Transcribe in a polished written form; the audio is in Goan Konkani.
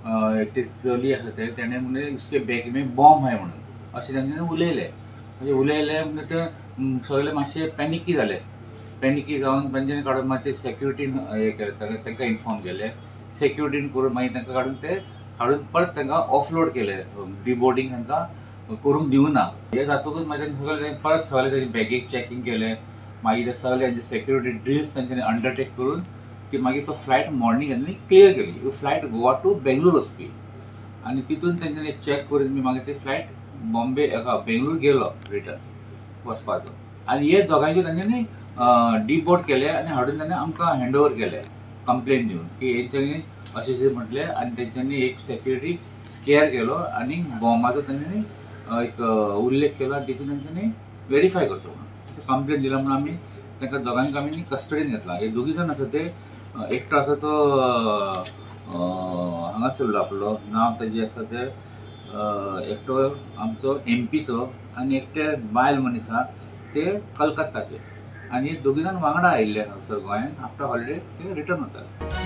ते चली आसा ते तेणें म्हणजे उसके बॅग में बॉम्ब आहे म्हणून अशें तेंच्यांनी उलयलें. म्हणजे उलयलें म्हणजे ते सगळे मातशे पॅनिकी जाले. पॅनिकी जावन तेंच्यांनी काडून मागीर ते सेक्युरिटीन हें केलें, तांकां इन्फॉर्म केलें. सेक्युरिटीन करून मागीर तांकां काडून ते हाडून परत तांकां ऑफलोड केलें. डिबोर्डींग तांकां करूंक दिवना. हें जातकूच मागीर तांणी सगळें परत सगळें तांचे बॅगेक चॅकींग केलें. मागीर ते सगळे तांचे सेक्युरिटी ड्रिल्स तांच्यांनी अंडरटेक करून ती मागीर तो फ्लायट मॉर्निंग तांणी क्लियर केली. फ्लायट गोवा टू बेंगलोर वचपी आनी तितून तांच्यांनी चॅक करून बी मागीर ते फ्लायट बॉम्बे बेंगलोर गेलो रिटर्न वचपाचो. आनी हे दोगांयच्यो तांच्यांनी डिबोर्ड केले आनी हाडून तांणी आमकां हँड ओवर केले कंप्लेन दिवन की हेंच्यांनी अशें अशें म्हटलें आनी तेंच्यांनी एक सेक्युरिटी स्केअर केलो आनी बॉम्बाचो तेंच्यांनी एक उल्लेख केलो आनी तितून तेंच्यांनी वेरीफाय करचो म्हणून कंप्लेन दिला म्हणून आमी तांकां दोगांक आमी कस्टडीन घेतला. हे दोगी जाण आसा ते एकटो आसा तो हांगासरलो आपलो नांव तेजें आसा ते एकटो आमचो एमपीचो आनी एकटे बायल मनीस आसा ते कलकत्ताचे आनी दोगी जाण वांगडा आयिल्ले हांगासर गोंयांत आफ्टर हॉलिडे ते रिटर्न वताले.